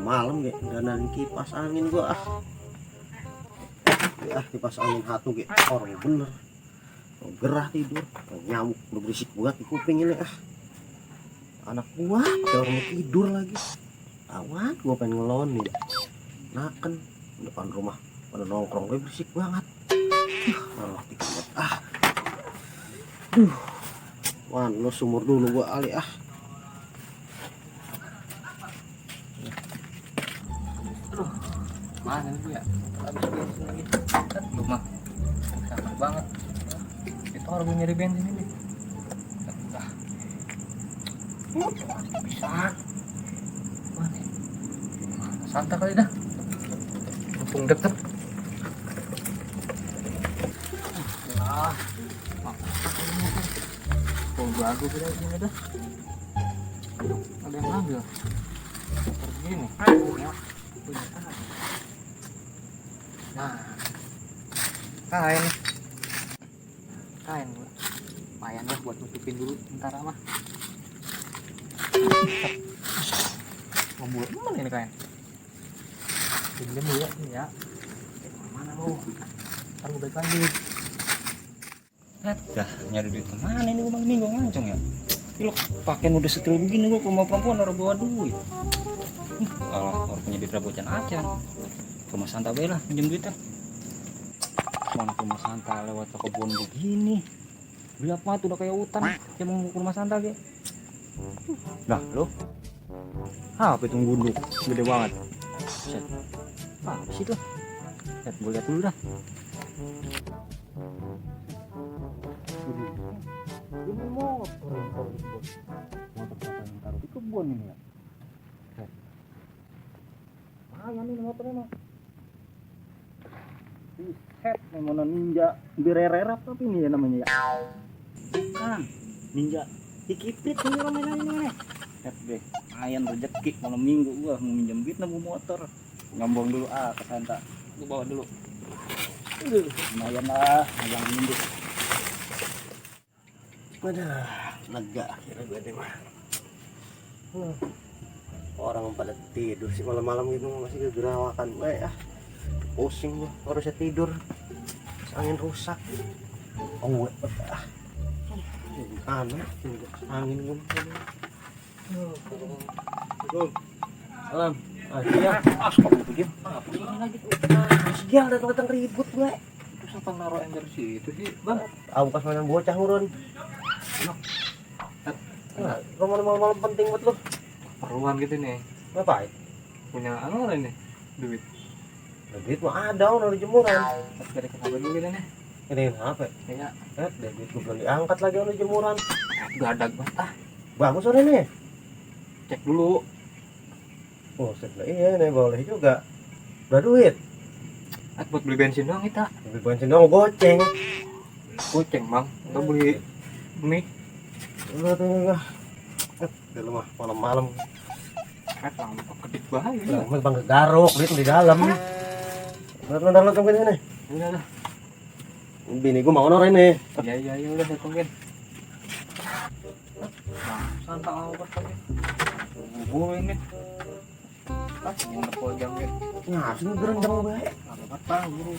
malam ge dandanin kipas angin gua kipas angin hatu ge orang bener. Gerah tidur, nyamuk udah berisik buat di kuping ini anak gua orang tidur lagi. Awan gua pengen ngelonin naken depan rumah pada nongkrong gue berisik banget. Malah tiket wan lo sumur dulu gua ali Aduh, mana itu ya? Habis bensin lagi. Lu mah capek banget. Itu harus nyari bensin ini. Bisa. Mana? Santai kali dah. Mumpung deket. Bagus kita sini dah. Ada yang ngambil. Pergi nih. Nah, kain lumayan lah buat nutupin dulu bentar mah. Mau buat mana ini kain? Pinjam dulu ya. Mana lu? Ntar gue balik lagi. Dah nyari duit kemana ini gue minggu ngancung ya? Lo pakaian udah setel begini gue ke rumah perempuan orang bawa duit. Kalau orang punya duit rabocan aja. Rumah Santa bela pinjam duitnya. Mana rumah Santa lewat toko kebun begini. Beli apa tuh udah kayak hutan. Dia mau ke rumah Santa ge. Nah lo, apa itu gunduk gede banget. Set, apa sih tuh? Set, gue lihat dulu dah. Ini motor yang taruh di kebun. Motor siapa yang taruh di kebun ini ya? Set. Lumayan nih motornya mah. Set, mana ninja birererap tapi ini ya namanya ya. Bukan, ninja dikipit ini namanya ini. Set deh, lumayan rezeki malam minggu gua mau minjem duit nemu motor. Ngambong dulu ke Santa. Gua bawa dulu. Lumayan lah, malam minggu. Wadah, lega akhirnya gue deh mah. Orang pada tidur sih malam-malam gitu masih kegerawakan gue pusing gue baru saya tidur. Angin rusak. Oh, aneh angin gue. Alam, siang. Kamu begini? Apa ini lagi tuh? Siang datang-datang ribut gue. Itu siapa naruh ember situ sih, Bang? Aku pas mainan bocah ngurun. Nah, malam-malam penting buat lo. Perluan gitu nih. Ngapain? Punya anu nih, duit. Duit mah ada, udah di jemuran. Mas dari kenapa dulu gitu nih? Ini apa? Kayaknya Duit gue belum diangkat lagi udah jemuran. gadag banget. Bagus sore nih. Cek dulu. Oh, setelah iya nih boleh juga. Udah duit. Buat beli bensin doang kita. Beli bensin dong goceng. Goceng, Bang. Kita beli mie. Udah tuh enggak. Di rumah malam-malam. Lampu kedip bahaya. Lah, bang garuk duit di dalam. Udah tungguin sini. Udah dah. Bini gua mau nor ini. Iya udah saya tungguin. Nah, Santa awas lagi. Gue ini. Yang nepol jam ya. Nah, sini gerendang bae. Apa tahu buru.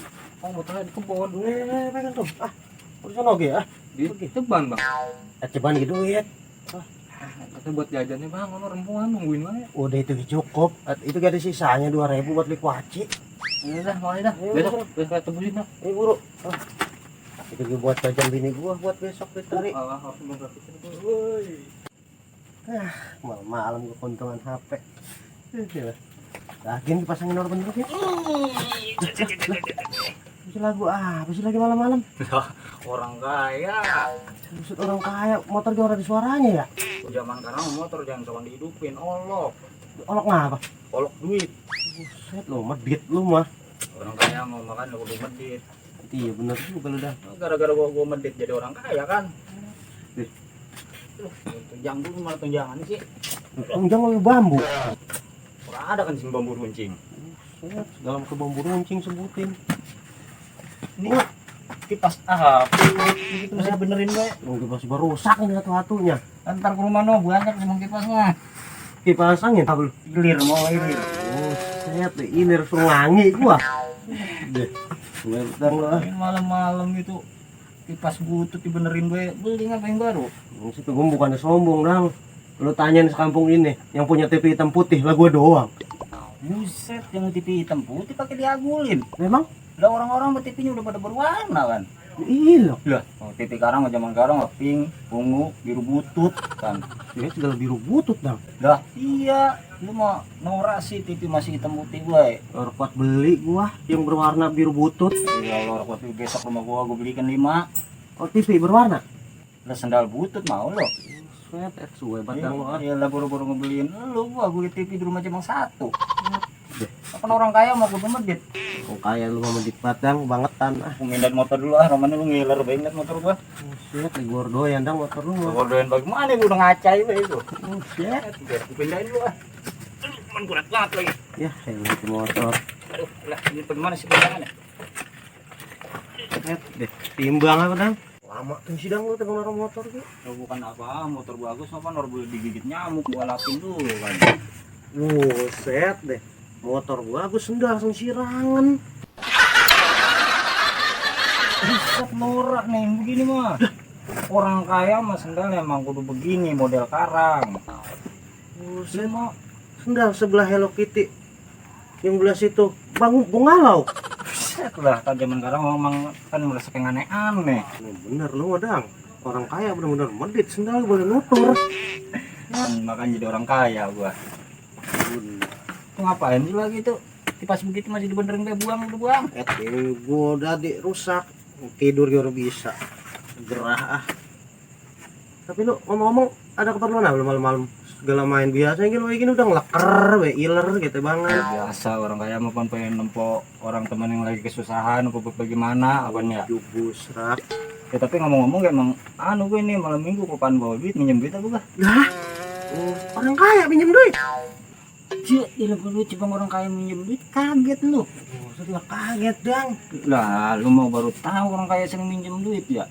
Oh, motornya di kebun dulu. Pegang tuh. Udah sono ge Di Ceban, Bang. Ceban gitu duit. Kata buat jajannya, Bang, ono rempuan nungguin wae. Udah itu cukup. Itu gak ada sisanya 2.000 buat beli kuaci. Udah, mulai dah. Besok tebusin dah. Ini buru. Itu gue buat jajan bini gua buat besok diteri. Harus memperhatikan gua. Woi. Malam-malam gua kontongan HP. Lagian dipasangin orang bener ya. Bisa lagu apa sih lagi malam-malam? Orang kaya. Maksud orang kaya motor juga ada suaranya ya? Zaman sekarang motor jangan sokan dihidupin, olok. Olok ngapa? Olok duit. Buset lo, medit lu mah. Orang kaya mau makan udah medit. Iya bener juga lu dah. Gara-gara gua medit jadi orang kaya kan. Tunjang dulu malah tunjangan sih. Tunjang lagi bambu. Orang ada kan sing bambu runcing. Dalam ke bambu runcing sebutin. Ini kipas begitu saya benerin gue. Kipas baru rusak ini satu-satunya. Antar ke rumah no, gua antar sama kipasnya. Kipas angin tak Ilir mau ilir. Oh, Lihat deh, ini harus ngangi gua. Deh, gue utang lah. Malam-malam itu kipas butut dibenerin gue, beli ngapain baru? Situ gue bukannya sombong dang. Lu tanyain sekampung ini yang punya TV hitam putih lah gue doang. Buset, yang TV hitam putih pakai diagulin. Memang? Udah orang-orang sama TV-nya udah pada berwarna kan. Iya. Lah, oh, TV sekarang zaman sekarang pink, ungu, biru butut kan. Ini segala biru butut dang. Dah, iya. Lu mah norak sih TV masih hitam putih gue. Orang kuat beli gua yang berwarna biru butut. Ya Allah, waktu besok rumah gua belikan 5. Oh, TV berwarna. Lah sendal butut mau lo. Sweat suwe batang lo. Iya lah buru-buru ngebeliin lu, gua TV di rumah cuma 1. Kan orang kaya mau gua medit. Oh, kaya lu sama di batang bangetan ah. Aku mindat motor dulu ah, Roman lu ngiler banget motor gua. Sweat gua doyan dang motor lu. Gua doyan bagaimana lu udah ngacai we itu. Sweat. Gua pindahin dulu ah. Cuman berat banget lagi. Ya, saya beli motor. Aduh, lah ini bagaimana sih pindahannya? Sweat deh. Timbang apa dang? Lama tuh sidang lu tegang orang motor gitu. Oh, bukan apa, motor bagus apa nor boleh digigit nyamuk, gua lapin dulu kan. Set deh. Motor gua bagus sendal langsung sirangan. Buset norak nih begini mah. Orang kaya mah sendal emang kudu begini model karang. Set mah sendal sebelah Hello Kitty. Yang belah situ Bang Bungalau. Buset lah, kan zaman sekarang memang kan merasa kayak aneh-aneh. Bener lu dang. Orang kaya bener-bener medit sendal boleh nutur. Kan makanya jadi orang kaya gua. Tuh ngapain sih lagi tuh? Kipas begitu masih dibenerin kayak buang udah buang. Gua udah rusak. Tidur juga bisa. Gerah ah. Tapi lu ngomong-ngomong ada keperluan apa malam-malam? Segala main biasa gini lo gini udah ngeleker we iler gitu banget. Biasa orang kaya mau pengen nempo orang teman yang lagi kesusahan apa bagaimana apanya. Jubus rak. Ya tapi ngomong-ngomong emang anu gue ini malam minggu kapan bawa duit minjem duit apa gak? Lah. Orang kaya pinjam duit. Cik, lu coba orang kaya minjem duit kaget lu. Setelah kaget dang. Lah, lu mau baru tahu orang kaya sering minjem duit ya?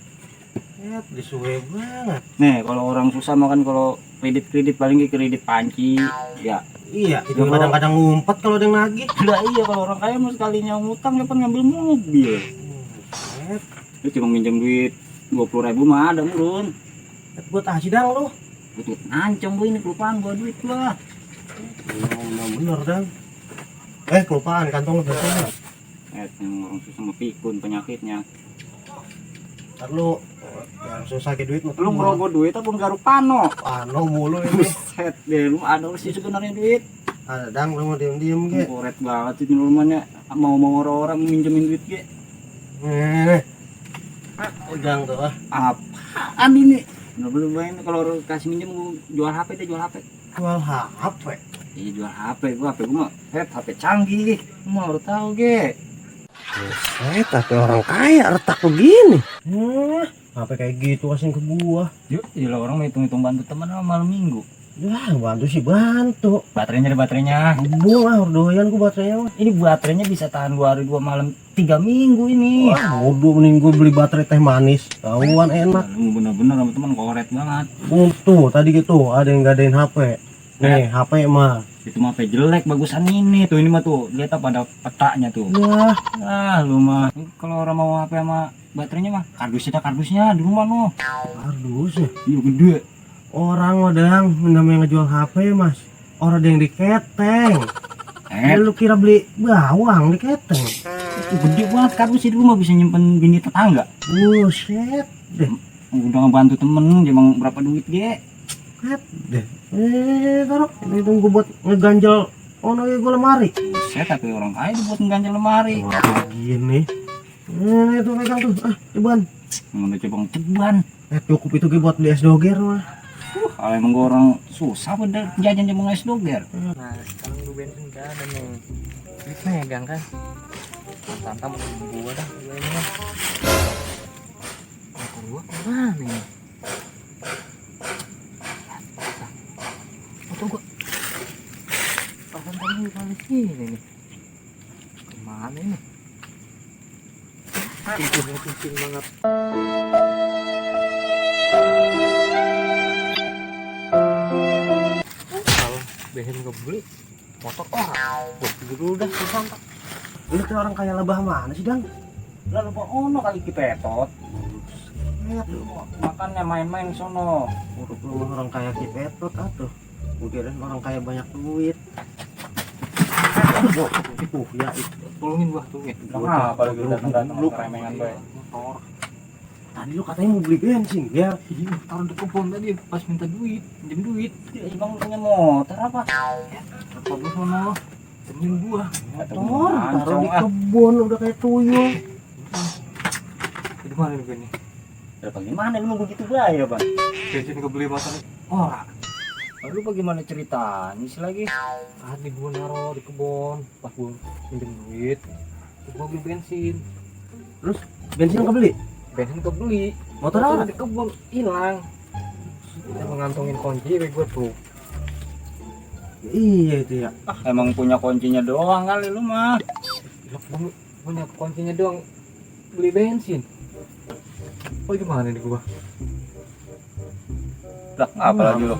Ya, disuwe banget. Nih, kalau orang susah makan kalau kredit paling kredit panci, ya. Iya, itu kadang-kadang ngumpet kalau ada yang nagih. Lah iya kalau orang kaya mau sekalinya ngutang dapat ngambil mobil. Lu cuma minjem duit 20.000 mah ada murun. Buat aja dang lu. Butuh nancong gue ini kelupaan gua duit gua. Bener dang. Kelupaan kantong lu biasanya. Yang orang susah sama pikun penyakitnya. Ntar lu yang susah ke duit Lu ngerogoh duit apa garuk pano? Pano mulu ini. Buset deh, lu ada sih sebenarnya duit. Ada dang lu mau diem-diem ge. Koret banget sih rumahnya mau orang-orang minjemin duit ge. Nih. Pegang tuh ah. Apaan ini? Nggak belum main kalau kasih minjem gua jual HP deh jual HP. Jual HP. Iya jual HP gua mah HP canggih. Lu mau baru tahu ge. Tapi orang kaya retak begini. HP kayak gitu kasih ke gua. Yuk, gila orang hitung-hitung bantu teman sama malam minggu. Ya, bantu sih bantu. Baterainya Buang ah, doyan gua baterainya. Ini baterainya bisa tahan 2 hari 2 malam 3 minggu ini. Wah, bodoh mending gua beli baterai teh manis. Tahuan enak. Lu bener-bener sama teman koret banget. Tuh, tadi gitu ada yang gadain HP. Nih, HP mah. Itu mah HP jelek bagusan ini tuh mah tuh lihat apa ada petaknya tuh. Wah, Lu mah kalau orang mau HP sama baterainya mah kardusnya di rumah no. kardus ya. Iya gede. Orang odang namanya ngejual HP mas. Orang ada yang diketeng. Lu kira beli bawang diketeng? Itu gede banget kardus di rumah bisa nyimpen bini tetangga. Buset deh. Udah ngebantu temen emang berapa duit ge? Ket deh. Taruh itu gua buat ngeganjel ono gua lemari. Buset tapi orang kaya dibuat ngeganjel lemari. Gini. Itu pegang tuh. Ceban. Udah coba ceban. Cukup itu gue buat beli es doger mah. Kalau emang gua orang susah pada jajan cuma es doger. Nah, sekarang gue bensin gak ada nih. Ini megang kan. Tantam gua dah gua ini kan. Motor gua kemana nih? Motor gua. Pasang tadi kali sini nih. Kemana ini? Itu pusing banget. Kalau bensin gue beli motor orang. Buat dulu dah santai. Lu kayak orang kaya lebah mana sih, Dang? Lalu Pak ono kali kipetot. Makannya main-main sono. Urut lu orang kaya kipetot atuh. Mungkin orang kaya banyak duit. Ya itu. Tolongin gua, tolongin. Kenapa lagi datang-datang lu keremengan bae. Motor. Tadi lu katanya mau beli bensin, ya? Iya, taruh di kebun tadi pas minta duit, pinjam duit. Bang punya motor apa? Apa gua sono? Pinjam gua. Motor, taruh di kebun udah kayak tuyul. Di mana nih ini? Ya bagaimana lu mau begitu bae, Bang? Bensin kebeli motor orang. Lu bagaimana ceritanya sih lagi? Tadi gua naruh di kebun, pas gua pinjam duit, terus gua beli bensin. Terus bensin kebeli? Bensin kebeli. Motor apa? di kebun hilang. Kita mengantongin kunci gue tuh. Iya itu ya. Emang punya kuncinya doang kali lu mah. Gua punya kuncinya doang beli bensin. Oh gimana nih gua? Lah, apa lagi lu?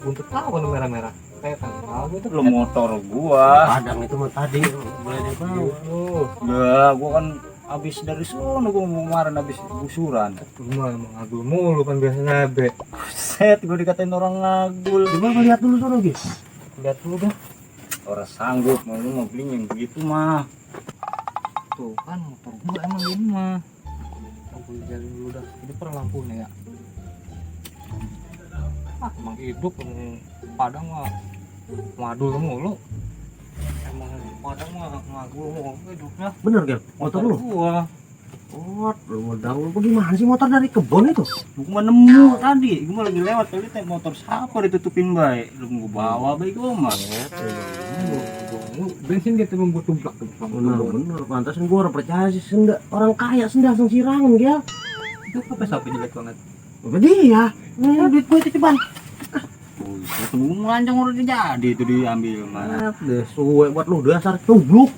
Buntut tahu kan merah-merah. Kayak tanggal itu. Lu motor gua. Kadang itu mah tadi boleh dibawa. Ya, gua kan habis dari sono gua kemarin habis gusuran. Cuma emang ngagul mulu kan biasanya be. Set, gua dikatain orang ngagul. Coba lihat dulu sono, Ge. Lihat dulu dah. Orang sanggup mau lu mau beli yang begitu mah. Tuh kan motor gua emang ini mah. Aku jalin dulu dah. Ini per lampunya ya. Emang hidup Padang mah madul mulu. Emang Padang mah ngagul mulu hidupnya. Bener, Ge. Motor lu. Gua. Oh, lu dang lu gimana sih motor dari kebun itu? Gua mah nemu tadi, gua mah lagi lewat kali teh motor siapa ditutupin bae. Lu gua bawa bae gua mah. Bensin gitu membuat tumplak tuh. Bener, pantasan gua orang percaya sih senda orang kaya senda langsung sirangan, Ge. Itu apa sampai jelek banget. Apa dia? Duit gua titipan. Satu lancang udah jadi itu diambil mah. Deh, suwe buat lu dasar cubluk.